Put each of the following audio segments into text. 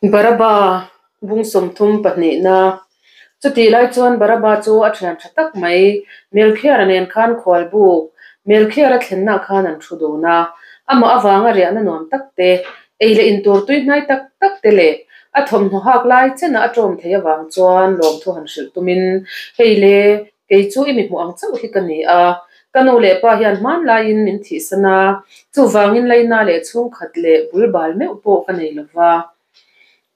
Baraba bung 32na. Chutih lai chuan Baraba chu a thian tha tak mai Melkhiara nen khan khual buk Melkhiara thlennaah khan an thu dun a. Amah avanga riahna nuam tak te, ei leh intur tui hnai tak tak te leh a thawmhnaw hak lai chena a tawm theih avang chuan lawmthu han hrilh tumin, Hei le, Kei chu i mi hmuh ang chauh hi ka ni a, ka nu leh pa hian hmanlaiin min thihsan a, chuvangin Laina leh chhungkhat leh bul bal meuh pawh ka nei lo va.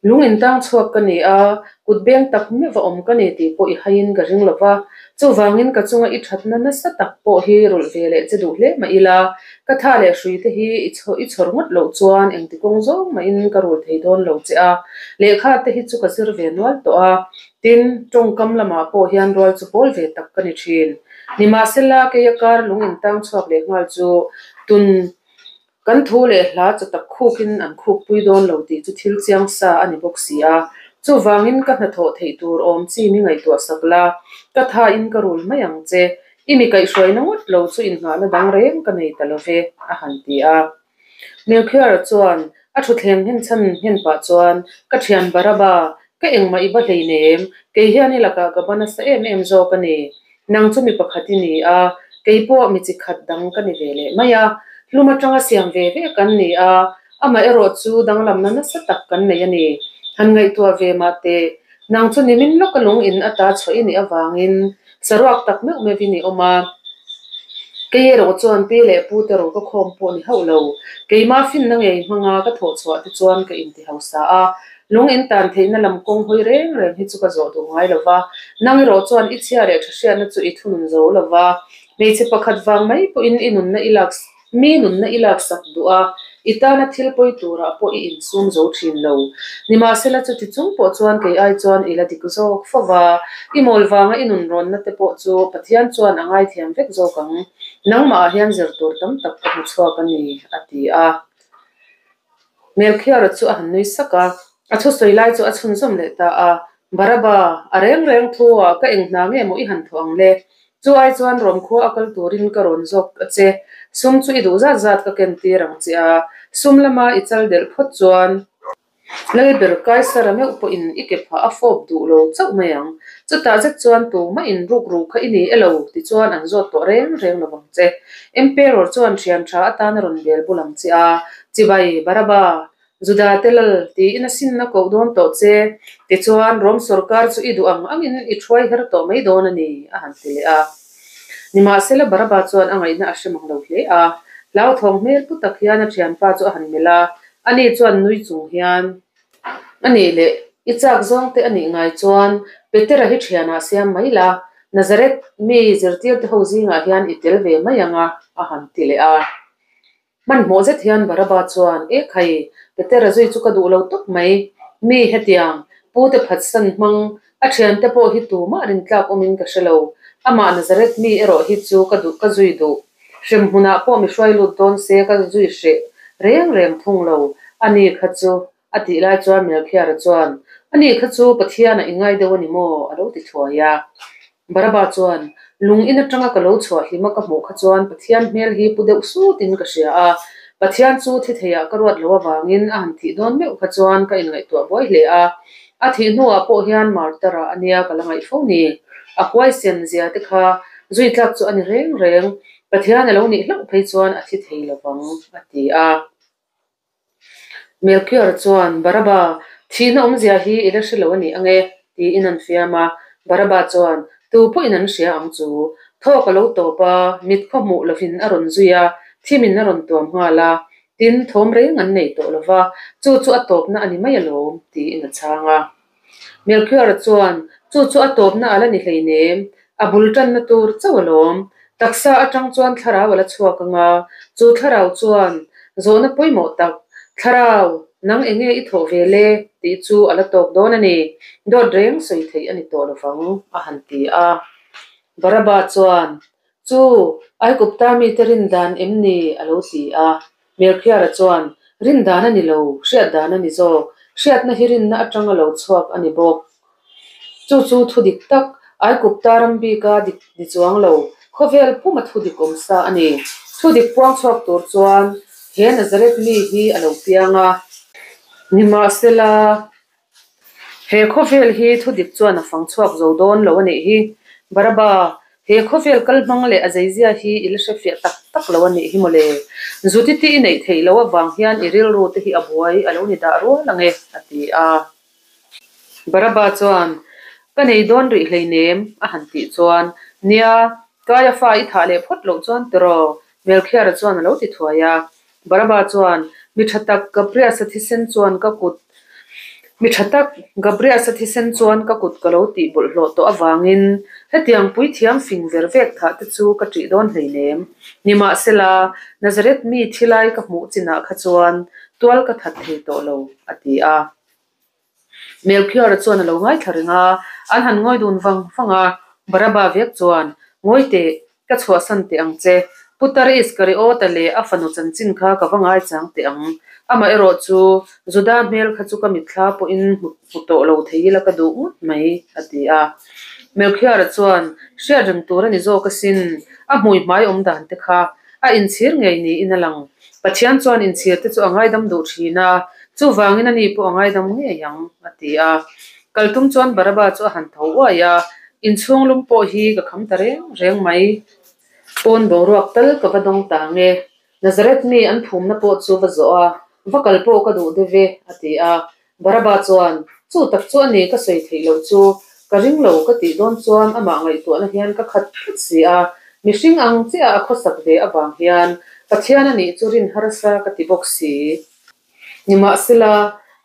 Lung intang chhuak ka ni a, kut beng tak meuh va awm ka ni tih pawh i haiin ka ring lo va, chuvangin ka chunga i thatna nasa tak pawh hi rulh ve leh che duh hle mah ila, ka tha leh hrui te hi i i chhawr ngawt loh chuan engti kawng zawng mahin ka rul thei dawn lo che a, lehkha te hi chu ka zir ve nual tawh a, Tin, tawngkam lamah pawh hian rual chu pawl ve tak ka ni thin. Nimahsela, keia kar lung intang chhuak leh nghal chu tun kan thu leh hla chaw tak khukin an khukpui dawn lo tih chu thil chiang sa a ni bawk si a. Chuvangin ka hnathawh theih tur awm chi mi ngaihtuah sak la, ka thain ka rul mai ang che. I mi kaihhruaina ngawt lo chu inngahna dang reng ka nei ta lo ve, a han ti a. Melchior-a chuan a thutthleng nghen chhan nghen pah chuan, Ka thian Baraba, ka engmah i va hleinem, kei hian i lakah ka va nasa em em zawk a ni. Nang chu mi pakhat i ni a, kei pawh mi chi khat dang ka ni ve leh mai a. Hlum atanga siam ve ve kan ni a, amaherawh chu danglamna nasa tak kan nei a ni. Han ngaihtuah ve mah teh, nang chu nimin lawka lung in ata chhuah i nih avangin saruak tak meuh meuhin i awm a. Kei erawh chuan pi leh pu te ro ka khawm pawh ni hauh lo. Keimah finna ngei hmanga ka thawh chhuah te chuan ka inti hausa a, lung in tan theihna lam kawng hawi reng reng hi chu ka zawh duh ngai lo va. Nang erawh chuan i chhia leh tha hriatna chu i thunun zo lo va, hmeichhe pakhat vang mai pawhin i nunna i lak Mi nunna i laksak duh a, i tana thil pawi turah pawh i insum zo thin lo. Nimahsela chuti chung pawh chuan kei ai chuan i la dik zawk fo va, i mawl vanga i nun rawnna te pawh chu Pathian chuan a ngaithiam vek zawk ang. Nangmahah hian zir tur tam tak ka hmu chhuak a ni, a ti a. Melchior-a chu a han nui sak a, a thusawi lai chu a chhunzawm leh ta a, Baraba, a reng reng thu-ah ka eng hna nge maw i han thawh ang le? Chu ai chuan rawm khua a kal turin ka rawn zawk a che. Sum chu i duh zat zat ka ken tir ang che a, sum lama i chal delh phawt chuan Lalber Kaisara meuh pawhin i ke phah a fawp duh lo chauh mai ang. Chutah zet chuan tumah in ruk ru kha i ni e lo tichuan an zawt tawh reng reng lo vang che. Emperor chuan thian tha atan a rawn bel bul ang che a, Chibai, Baraba, Juda te lal tiin a sinna koh dawn tawh che. Tichuan Rom sorkar chu i duh ang angin i thuai her tawh mai dawn a ni, a han ti leh a. Nimahsela Baraba chuan a ngaihna a hre mang lo hle a. Hlauthawng hmel pu tak hian a thianpa chu a han melh a, Ani chuan nui chung hian, A nih leh, i chak zawng te a nih ngai chuan Petera hi thianah siam mai la, Nazareth mi zirtirte ho zingah hian i tel ve mai ang a, a han ti leh a. Hmanhmawh zet hian Baraba chuan, E khai, Petera zui chu ka duh lo tawp mai, mi hetiang, pute phatsan hmang, a thiante pawh hi tumah rintlak awmin ka hre lo, amah Nazareth mi erawh hi chu ka duh ka zui duh. Hrem hmunah pawh mi hruai lut dawn se ka zui hreh reng reng thung lo, a ni kha chu, a tih lai chuan Melchiara chuan, A ni kha chu Pathianah i ngai deuh a ni maw? a lo ti thuai a. Baraba chuan, Lung in atanga ka lo chhuah hlima ka hmuh kha chuan Pathian hmel hi pu deuh sutin ka hria a, Pathian chu thi theiah ka ruat lo avangin a han thih dawn meuh kha chuan ka inngaihtuah buai hle a. A thih hnuah pawh hian martar-ah a nia ka la ngaih fo ni. A huaisen zia te kha Zui tlak chu a ni reng reng, Pathian a lo nih hlauh phei chuan a thi thei lo vang, a ti a. Melchior chuan, Baraba, thihna awmzia hi i la hre lo a ni ang e, tiin an fiam a. Baraba chuan, Tu pawhin an hria ang chu. Thawk a lo tawp a, mit khaw hmuh lovin a rawn zui a, thimin a rawn tuam nghal a. Tin, thawm reng an nei tawh lo va, chu chu a tawpna a ni mai alawm, tiin a chhang a. Melchior chuan, Chu chu a tawpna a la ni hleinem, a bul tanna tur chauh alawm. Taksa atang chuan thlarau a la chhuak ang a, chu thlarau chuan zawhna pawimawh tak, Thlarau, nang enge i thawh ve le? tih chu a la tawk dawn a ni. Dawt reng sawi theih a ni tawh lovang, a han ti a. Baraba chuan, Chu, Aigupta mite rindan em ni? a lo ti a. Melchiara chuan, Rin dan a ni lo, hriat dan a ni zawk. Hriatna hi rinna atanga lo chhuak a ni bawk. Chu chu thu dik tak, Aigupta ram bika dik ni chuang lo, khawvel puma thu dik awm sa a ni. Thu dik puang chhuak tur chuan he Nazareth mi hi a lo piang a. Nimahsela, he khawvel hi thudik chuan a fang chhuak zo dawn lo a nih hi. Baraba, he khawvel kal hmang leh a zeizia hi i la hrefiah tak tak lo a nih hi mawle. Zutiti i neih theih loh avang hian i rilru te hi a buai a lo ni dah rual ang e, a ti a. Baraba chuan, Ka nei dawn rih hleinem, a han tih chuan, Nia, Kaiafa i thah leh phawt loh chuan tiraw? Melkhiara chuan a lo ti thuai a. Baraba chuan, Mi tha tak, Gabriasa thisen chuan ka kut Mi tha tak, Gabriasa thisen chuan ka kut ka lo tih bawlhhlawh tawh avangin hetiang puithiam fing ver vek thah te chu ka ṭih dawn hleinem. Nimahsela, Nazareth mi thilai ka hmuh chinah kha chuan tual ka that thei tawh lo, a ti a. Melchior-a chuan a lo ngaithla reng a, an han ngawi dun vang vang a. Baraba vek chuan, Ngawi teh, ka chhuahsan teh ang che. Putar Iskariota leh a fanu chanchin kha ka va ngaichang teh ang. Amaherawh chu, Juda hmel kha chu ka mitthla pawhin hmu tawh lo thei ila ka duh ngawt mai, a ti a. Melchior-a chuan, Hriat reng tur a ni zawk asin, a hmui hmai awm dan te kha a inchhir ngei niin a lang. Pathian chuan inchhir te chu a ngaidam duh thin a, chuvangin ani pawh a ngaidam ngei ang, a ti a. Kaltum chuan Baraba chu a han tho uai a, Inchhung lum pawh hi ka kham ta reng reng mai. Pawn boruak tal ka va dawng ta ang e. Nazareth mi an phumna pawh chu va zawh a, va kal pawh ka duh deuh e, a ti a. Baraba chuan, Chu tak chu a ni ka sawi theih loh chu, ka ring lo ka tih dawn chuan amah ngaihtuahna hian ka khat tlat si a, mihring ang chiah a khawsak ve avang hian Pathian a nih chu rin harsa ka ti bawk si. Nimahsela,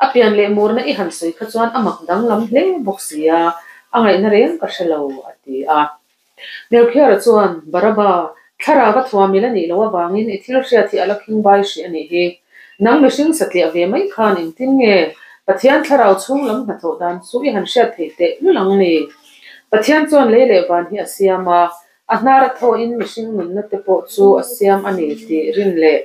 a pian leh murna i han sawi kha chuan a mak danglam hle bawk si a, a ngaihna reng ka hre lo, a ti a. Melchior-a chuan, Baraba, thlarau a thuamil a nih loh avangin i thil hriat hi a la khing bai hrih a nih hi. Nang mihring satliah ve mai khan engtin nge Pathian thlarau chhung lam hnathawh dan chu i han hriat theih teh lul ang ni? Pathian chuan lei leh van hi a siam a, a hnar a thawhin mihring nunna te pawh chu a siam a ni tih rin leh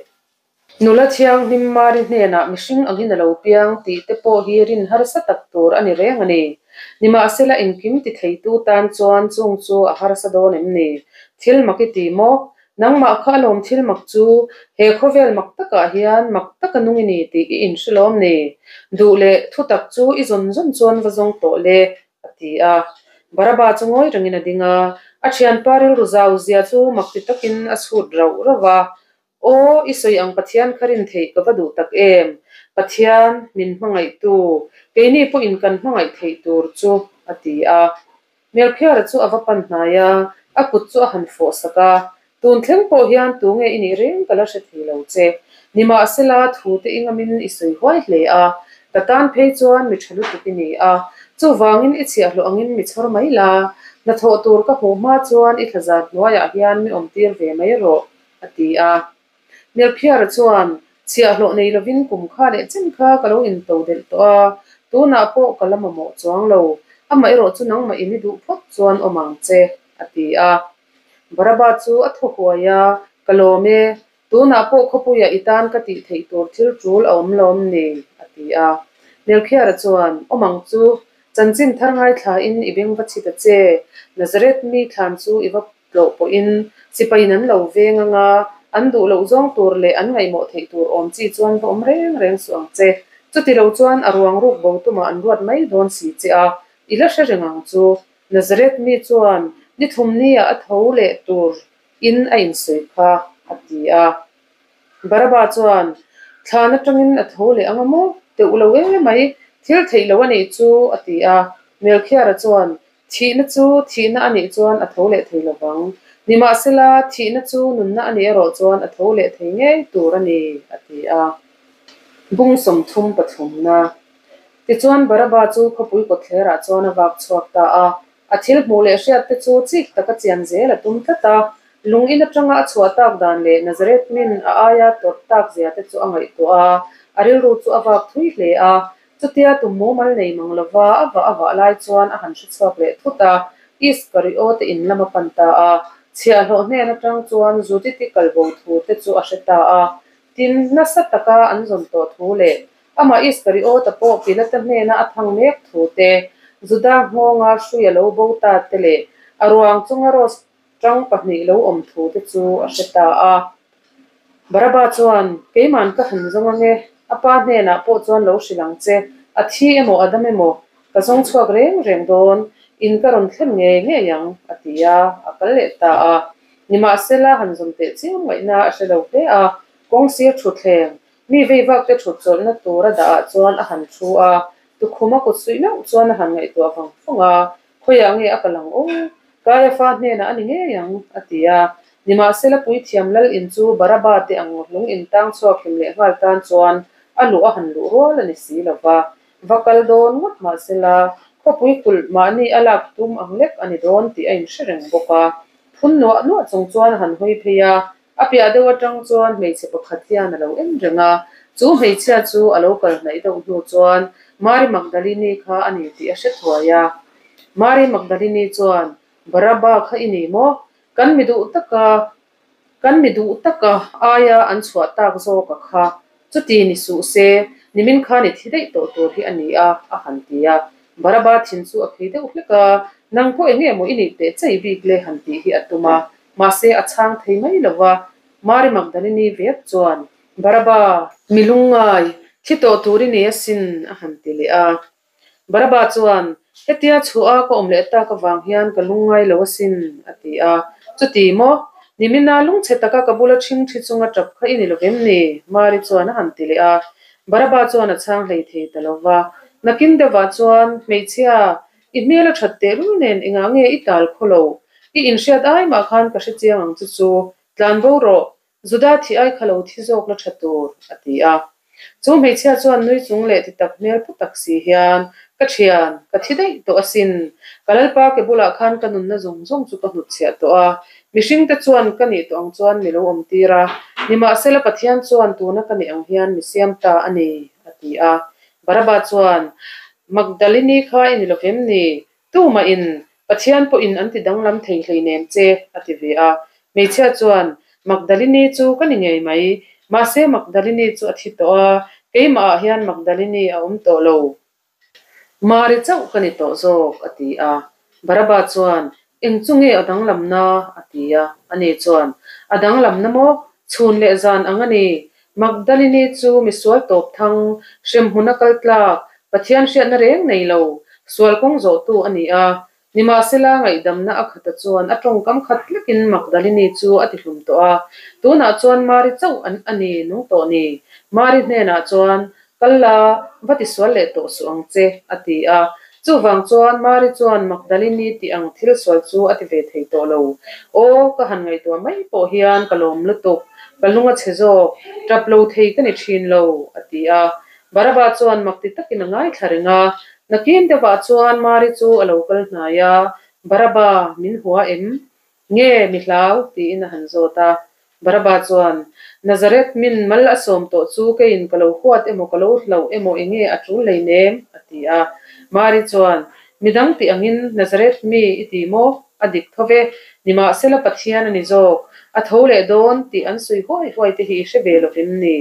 Nula thianghlim Mari hnenah mihring angin a lo piang tih te pawh hi rin harsa tak tur a ni reng a ni. Nimahsela engkim ti theitu tan chuan chung chu a harsa dawn em ni? Thil mak i ti maw? Nangmah kha alawm thil mak chu he khawvel mak takah hian mak taka nung i ni tih i inhre lawm ni? Duh leh thutak chu i zawn zawn chuan va zawng tawh le, a ti a. Baraba chu ngawi rengin a ding a, a thianpa rilru zau zia chu mak ti takin a chhut rauh rauh a. Aw, i sawi ang Pathian kha rin theih ka va duh tak em? Pathian, min hmangaihtu, keini pawhin kan hmangaih theih tur chu, a ti a. Melchior-a chu a va pan hnai a, a kut chu a han fawh sak a. Tun thleng pawh hian tu nge i nih reng ka la hre thei lo che. Nimahsela, thu te i ngamin i sawi huai hle a, ka tan phei chuan mi tha lutuk i ni a, chuvangin i chhiahhlawh angin mi chhawr mai la, hnathawh tur ka hmuh hma chuan i thlazar hnuaiah hian mi awmtir ve mai rawh. a ti a. Melchior-a chuan, Chhiahhlawh nei lovin kum kha leh chen kha ka lo into delh tawh a, tunah pawh ka la mamawh chuang lo, amah erawh chu nangmah in i duh phawt chuan awm ang che, a ti a. Baraba chu a thaw huai a, Ka lawm e, tunah pawh khawpuiah i tan ka tih theih tur thil tul a awm lawm ni? a ti a. Melchior-a chuan, Awm ang chu, chanchin thar ngaithlain i beng va chhi ta che, Nazareth mi thlan chu i va Tlawh pawhin sipaiin an lo veng ang a, an duh loh zawng tur leh an ngaihmawh theih tur awm chi chuan va awm reng reng suh ang che. Chuti lo chuan a ruang ruk bo tumah an ruat mai dawn si che a, i la hre reng ang chu. Nazareth mi chuan ni thum nia a tho leh tur in a insawi kha, a ti a. Baraba chuan, Thlan atangin a tho leh ang a maw? Teuh lo emai, thil theih loh a nih chu, a ti a. Melchior-a chuan, Thihna chu thihna a nih chuan a tho leh thei lo vang. Nimahsela, thihna chu nunna a nih erawh chuan a tho leh thei ngei tur a ni, a ti a. Bung 33 na. Tichuan Baraba chu khawpui kawtthlerah chuan a vak chhuak ta a. A thil hmuh leh hriat te chu chik taka chian zel a tum tlat a. Lung in atanga a chhuah tak dan leh Nazareth min a aia tawrh tak zia te chu a ngaihtuah a, a rilru chu a vak thui hle a. Chutia tum mumal nei mang lova a vah a vah lai chuan a han hre chhuak leh thut a, Iskariot te in lam a pan ta a. Chhiahhlawh hnen atang chuan Judith-i kalbo thu te chu a hre ta a. Tin, nasa taka an zawn tawh thu leh amah Iskariot-a pawh Pilata hnena a thang mek thu te, Juda nghawnga hrui a lo bo ta te leh a ruang chunga rose tang pahnih lo awm thu te chu a hre ta a. Baraba chuan, Keiman ka han zawng ange, A pa hnenah pawh chuan lo hrilh ang che, a thi emaw a dam emaw ka zawng chhuak reng reng dawn, in ka rawn thlen ngei ngei ang, a ti a, a kal leh ta a. Nimahsela han zawm teh chiam ngaihna a hre lo hle a, kawng sir thutthleng, mi vei vak te thut chawlhna tur a dah ah chuan a han thu a, tukhum a kut suih meuh chuan a han ngaihtuah vang vang a, Khawiah nge a kal ang aw? Kaiafa hnenah a ni ngei ang, a ti a. Nimahsela puithiam lal in chu Baraba te ang lung in tang chhuak hlim leh nghal tan chuan a luh a han luh rual a ni si lo va. Va kal dawn ngawt mahsela khawpui kulh mahni a lak tum ang lek a ni dawn tih a inhre reng bawk a. Phun nuah nuah chung chuan a han hawi phei a, a piah deuh atang chuan hmeichhe pakhat hian a lo en reng a. Chu hmeichhia chu a lo kal hnaih deuh hnu chuan Mari Magdalini kha a ni tih a hre thuai a. Mari Magdalini chuan, Baraba kha i ni maw? Kan mi duh taka Kan mi duh taka aia an chhuah tak zawk a kha. Chuti ni suh se, nimin khan i thi daih tawh tur hi a ni a, a han ti a. Baraba thin chu a phei deuh hlek a, Nang pawh enge maw i nih teh chei bik le han tih hi a tum a, mahse a chhang thei mai lo va. Mari Magdalini vek chuan, Baraba! Mi lungngai, thi tawh tur i ni asin, a han ti leh a. Baraba chuan, Hetia chhuah a ka awm leh tak avang hian ka lungngai lo asin, a ti a. Chuti maw? Nimina lungchhe taka ka bula ṭhing ṭhi chunga ṭap kha i ni lo vem ni? Mari chuan a han ti leh a. Baraba chuan a chhang hlei thei ta lo va. Nakin deuhah chuan, Hmeichhia, i hmel a ṭhat tehlul nen engah nge i tal khaw lo? I inhriat ai mah khan ka hrechiang ang chu chu. Tlan bo rawh, Juda thi ai kha lo thi zawk la tha tur, a ti a. Chu hmeichhia chuan nui chung leh ti tak hmel pu tak si hian, Ka thian, ka thi daih tawh asin. Ka Lalpa ke bulah khan ka nunna zawng zawng chu ka hnutchhiah tawh a. Mihringte chuan ka nih tawh ang chuan mi lo awm tir a. Nimahsela Pathian chuan tuna ka nih ang hian mi siam ta a ni, a ti a. Baraba chuan, Magdalini kha i ni lo vem ni? Tumahin, Pathian pawhin an ti danglam thei hleinem che, a ti ve a. Hmeichhia chuan, Magdalini chu ka ni ngei mai. Mahse Magdalini chu a thi tawh a, keimahah hian Magdalini a awm tawh lo. Mari chauh ka ni tawh zawk, a ti a. Baraba chuan, Eng chu nge a danglamna? a ti a. Ani chuan, A danglamna maw? Chhun leh zan ang a ni. Magdalini chu misual tawp thang, hremhmun a kal tlak, Pathian hriatna reng nei lo, sual kawng zawhtu a ni a. Nimahsela ngaihdamna a khata chuan a tawngkam khat tlekin Magdalini chu a tihlum tawh a. Tunah chuan Mari chauh an a ni nung tawh ni. Mari hnenah chuan, Kal la, va tisual leh tawh suh ang che, a ti a. Chuvang chuan Mari chuan Magdalini tih ang thil sual chu a ti ve thei tawh lo. Aw, ka han ngaihtuah mai pawh hian ka lawm lutuk, ka lung a chhe zawk, tap lo thei ka ni thin lo, a ti a. Baraba chuan mak ti takin a ngaithla reng a. Nakin deuhah chuan Mari chu a lo kal hnai a, Baraba, min hua em? Nge mi hlau? tiin a han zawt a. Baraba chuan, Nazareth min mal a sawm tawh chu keiin ka lo huat emaw ka lo hlauh emaw enge a tul lei nem? a ti a. Mari chuan, Midang tih angin Nazareth mi i ti maw? A dik tho ve. Nimahsela Pathian a ni zawk. A tho leh dawn tih an sawi huai huai te hi i hre ve lovin ni.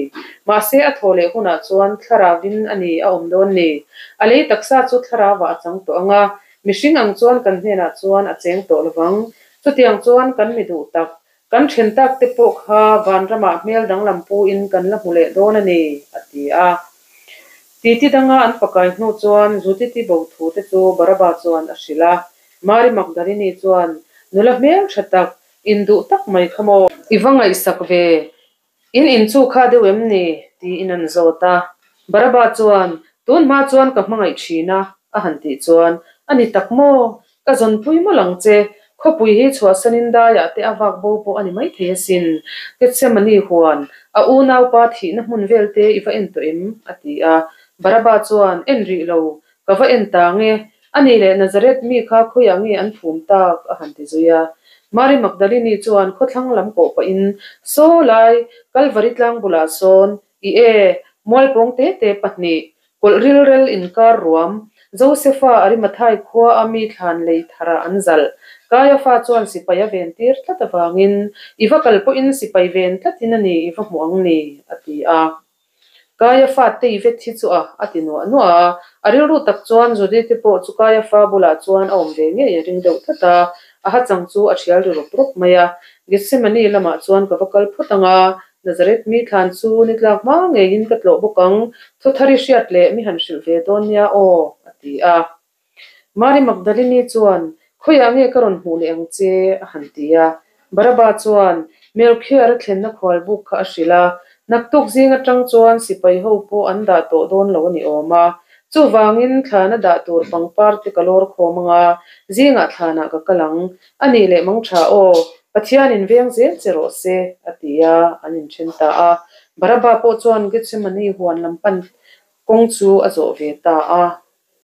Mahse a thaw leh hunah chuan thlarauin a ni a awm dawn ni. A lei taksa chu thlarauah a chang tawh ang a, Mihring ang chuan kan hnenah chuan a cheng tawh lovang. Chutiang chuan kan mi duh tak, kan then tak te pawh kha vanramah hmel danglam pu in kan la hmu leh dawn a ni, a ti a. Titi danga an pakai hnu chuan Judith-i bo thu te chu Baraba chuan a hrilh a. Mari Magdalini chuan, Nula hmel tha tak, induh tak mai kha maw? I va ngaihsak ve, In in chu kha deuh em ni? tiin an zawt a. Baraba chuan, Tun hma chuan ka hmangaih thin a, a han tih chuan, A ni tak maw? Ka zawnpui mawlh ang che. Khawpui hi chhuahsanin daiah te a vak bo pawh a ni maithei asin. Gethsemane huan, a unaupa thihna hmun vel te i va en tawh em? a ti a. Baraba chuan, En rih lo, ka va en ta nge? A nih leh Nazareth mi kha khawiah nge an phum tak? a han ti zui a. Mary Magdalini chuan khawthlang lam kawh pahin, Saw lai, Kalvari tlang bulah sawn, i e, mualpawng te te pahnih, kawlh rilrel inkar ruam, Josefa Arimathai khua a mi thlan lei tharah an zalh. Kaiafa chuan sipai a ven tir tlat avangin, I va kal pawhin sipai ven tlatin a ni i va hmu ang ni, a ti a. Kaiafa te i vet hi chu a, a ti nuah nuah a. A rilru tak chuan Judy te pawh chu Kaiafa bulah chuan a awm ve ngei a ring deuh tlat a, a hachang chu a thial ri rawp rawp mai a. Gethsemane lamah chuan ka va kal phawt ang a, Nazareth mi thlan chu ni tlak hma ngeiin ka tlawh bawk ang, thuthar i hriat leh mi han hrilh ve dawn nia aw, a ti a. Mari Magdalini chuan, Khawiah nge ka rawn hmuh leh ang che? a han ti a. Baraba chuan Melkhiara thlenna khualbuk kha a hrilh a, Naktuk zing atang chuan sipai ho pawh an dah tawh dawn lo a ni awm a. Chuvangin thlana dah tur pangpar te ka lawr khawm ang a, zingah thlanah ka kal ang. A nih leh mang tha aw, Pathianin veng zel che rawh se, a ti a, an inthen ta a. Baraba pawh chuan Gethsemane huan lam pan kawng chu a zawh ve ta a.